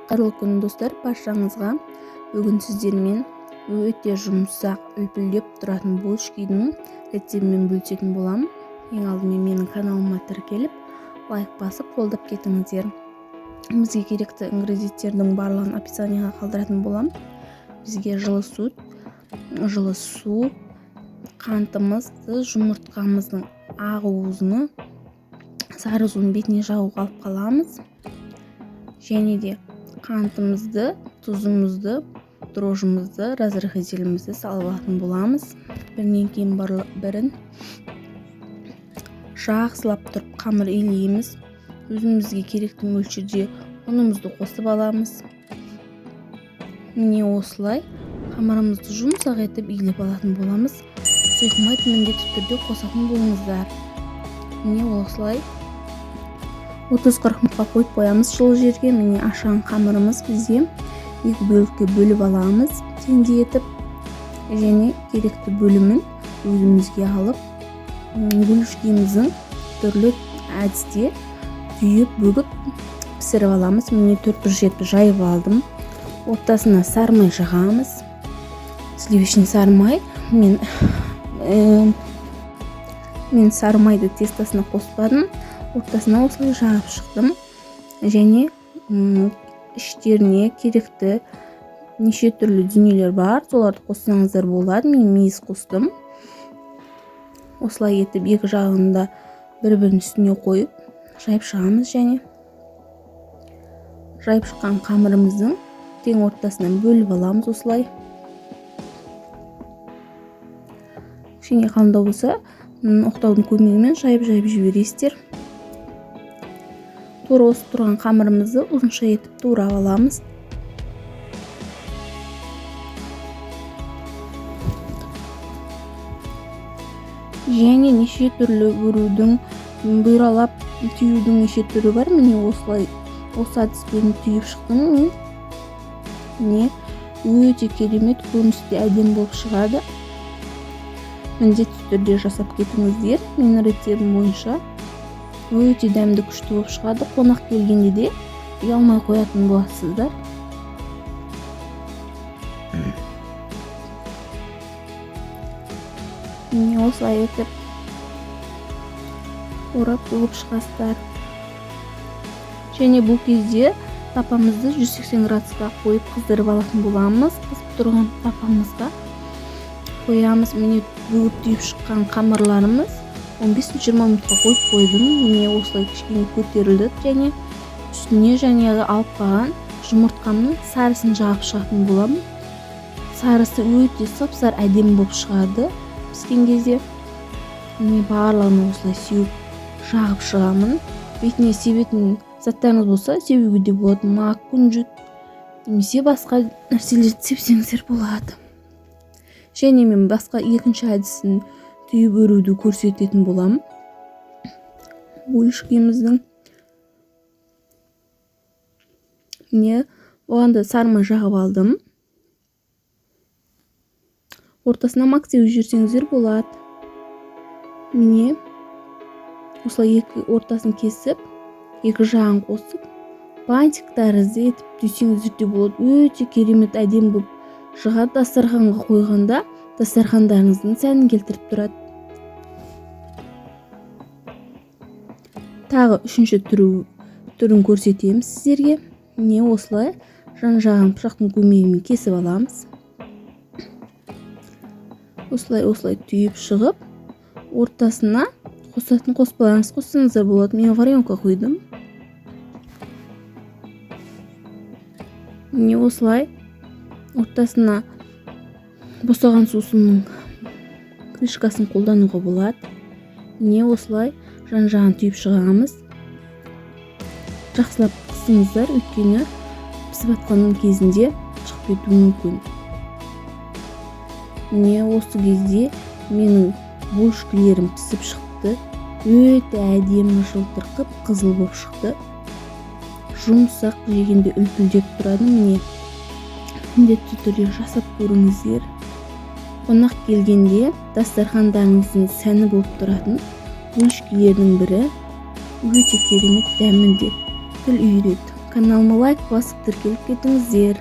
Қайырлы күн, достар, баршаңызға. Бүгін сіздермен өте жұмсақ, үлпілдеп тұратын булочкидің рецептімен бөлісетін боламын. Ең алдымен менің каналыма тіркеліп, лайк басып, қолдап кетіңіздер. Бізге керекті ингредиенттердің барлығын описанияға қалдыратын боламын. Бізге жылы сүт, жылы су, қантымызды, жұмыртқамыздың ақ уызын, сары суын бетіне жағуға алып қаламыз. Және де қантымызды, тұзымызды, дрожжымызды, разрыхлителімізді салып алатын боламыз. Бірінен кейін бірін жақсылап тұрып қамыр илейміз. Өзімізге керекті мөлшерде ұнымызды қосып аламыз. Міне, осылай қамырымызды жұмсақ етіп илеп алатын боламыз. Сұйық майды міндетті түрде қосатын болыңыздар. Міне, осылай 30-40 минутқа қойып қоямыз жылы жерге. Міне, ашқан қамырымыз бізде екі бөлікке бөліп аламыз теңдей етіп, және керекті бөлімін өзімізге алып, булочкиміздің түрлі әдісте түйіп, бүгіп пісіріп аламыз. Міне, төрт бұрыш етіп жайып алдым. Ортасына сары май жағамыз, сливочный сары май. Мен сары майды тестосына қоспадым, ортасына осылай жағып шықтым. Және іштеріне керекті неше түрлі дүниелер бар, соларды қоссаңыздар болады. Мен мейіз қостым. Осылай етіп екі жағын да бір-бірінің үстіне қойып жайып шығамыз. Және жайып шыққан қамырымыздың тең ортасынан бөліп аламыз осылай. Кішкене қалыңдау болса, оқтаудың көмегімен жайып-жайып жібересіздер. Тура осы тұрған қамырымызды ұзынша етіп турап аламыз. Және неше түрлі өрудің, бұйралап түюдің неше түрі бар. Міне, осылай осы әдіспен түйіп шықтым мен. Міне, өте керемет көріністе әдемі болып шығады. Міндетті түрде жасап кетіңіздер. Менің рецептім бойынша өте дәмді, күшті болып шығады. Қонақ келгенде де ұялмай қоятын боласыздар. Міне, осылай етіп орап бүгіп шығасыздар. Және бұл кезде тапамызды 180 градусқа қойып қыздырып алатын боламыз. Қызып тұрған тапамызға қоямыз. Міне, бүгіп түйіп шыққан қамырларымыз 15-20 минутқа қойып қойдым. Міне, осылай кішкене көтерілді. Және үстіне жаңағы алып қалған жұмыртқамның сарысын жағып шығатын боламын. Сарысы өте сап-сары әдемі болып шығады піскен кезде. Міне, барлығын осылай сеуіп жағып шығамын. Бетіне себетін заттарыңыз болса, себуге де болады. Мак, күнжіт немесе басқа нәрселерді сепсеңіздер болады. Және мен басқа екінші әдісін түйіп өруді көрсететін боламын. Булочкеміздің. Міне, оған да сары май жағып алдым. Ортасына мак сеуіп жіберсеңіздер болады. Міне, осылай екі ортасын кесіп, екі жағын қосып, бантик тәрізді етіп түйсеңіздер де болады. Өте керемет әдемі болып шығады. Дастарханға қойғанда дастархандарыңыздың сәнін келтіріп тұрады. Тағы үшінші түрін көрсетемін сіздерге. Міне, осылай жан-жағын пышақтың көмегімен кесіп аламыз. Осылай түйіп шығып, ортасына қосатын қоспаларыңызды қоссаңыздар болады. Мен варенка құйдым. Міне, осылай ортасына босаған сусынның крышкасын қолдануға болады. Міне, осылай жан-жағын түйіп шығамыз. Жақсылап қысыңыздар, өйткені пісіп жатқан кезінде шығып кетуі мүмкін. Міне, осы кезде менің булочкалерім пісіп шықты. Өте әдемі жылтыр қып-қызыл болып шықты. Жұмсақ, жегенде үлпілдеп тұрады. Міне, міндетті түрде жасап көріңіздер. Қонақ келгенде дастархандарыңыздың сәні болып тұратын булочкалердің бірі. Өте керемет, дәмі де тіл үйіреді. Каналыма лайк басып, тіркеліп кетіңіздер.